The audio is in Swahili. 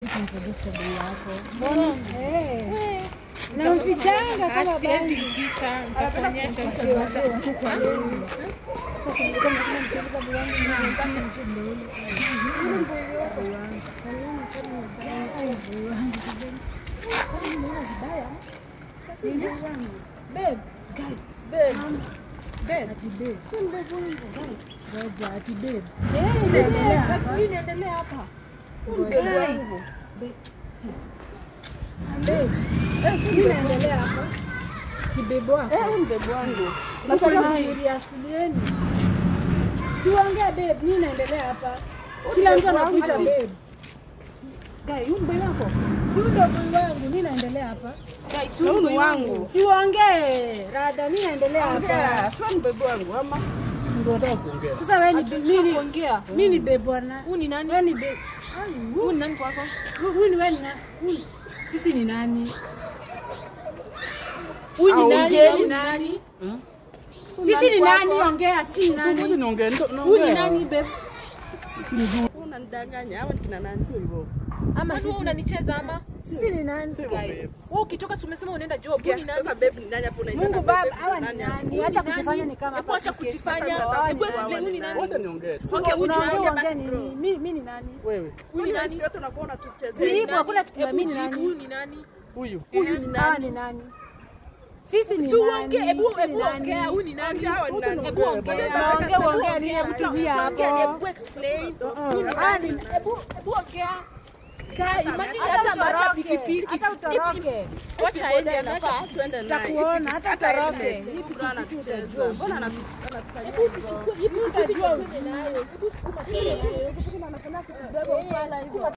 Introduce bei yako. Mbona? Eh. Na ufichanga kama siwezi kuficha, nitakuonyesha sasa. Sasa nilikuwa nasema mkiuliza bei yangu ni ndio ile. Babe, babe. Babe. Ati babe. Si mdogo wangu. Ngoja ati babe. Eh, ati nini inaendelea hapa? Mdogo wangu. Babe. Babe. Nini inaendelea hapa? Ati babe wako. Eh, mdogo wangu. Nashangaa serious tulieni. Si uongee babe, nini inaendelea hapa? Kila mtu anakuita babe. Guy, huyu mdogo wako? Si mdogo wangu, nini inaendelea hapa? Guy, si huyu wangu. Si uongee, rada, nini inaendelea hapa? Si mdogo wangu ama? Si ndio nataka kuongea. Sasa wewe ni mimi kuongea. Mimi ni babe bwana. Huyu ni nani? Wewe ni babe. Huyu ni nani kwako? Huyu ni wewe ni nani? Sisi ni nani? Huyu ni nani? Sisi ni nani? Sisi ni nani? Ongea, sisi ni nani? Ngoja niongee, Huyu ni nani babe? Sisi ni juu. Unanidanganya, hawa ni kina nani? Sio hivyo. Ama wewe unanicheza ama? Sisi ni nani? Sio hivyo babe. Wewe ukitoka si umesema unaenda job. Huyu ni nani? Sasa babe ni nani hapo unaita? Mungu baba, hawa ni nani? Acha kujifanya ni kama hapa. Acha kujifanya. Hebu explain huyu ni nani? Wacha niongee. Okay, huyu ni nani? Ongea nini? Mimi ni nani? Wewe. Huyu ni nani? Yote unakuwa unatuchezea. Jibu, hakuna kitu mimi ni nani? Huyu ni nani? Huyu. Huyu ni Hawa nani? ni nani? Sisi ni Si nani? uongee, hebu Sisi ni hebu nani? ongea, huyu ni nani? Hawa ni nani? Hebu ongea. Ongea, ongea nini? Hebu tulia Ongea, hapo. hebu explain. Huyu ni nani? Hebu hebu ongea. Kai, imagine hata ameacha pikipiki. Hata utoroke. Wacha aende anaacha. Inafaa tuende naye. Takuona hata utoroke. Hii pikipiki anatucheza. Mbona anatufanyia Hebu tuchukue, hebu utajua nayo. Hebu sukuma tuende nayo. Pikipiki anafanya kutubeba ufala hivyo.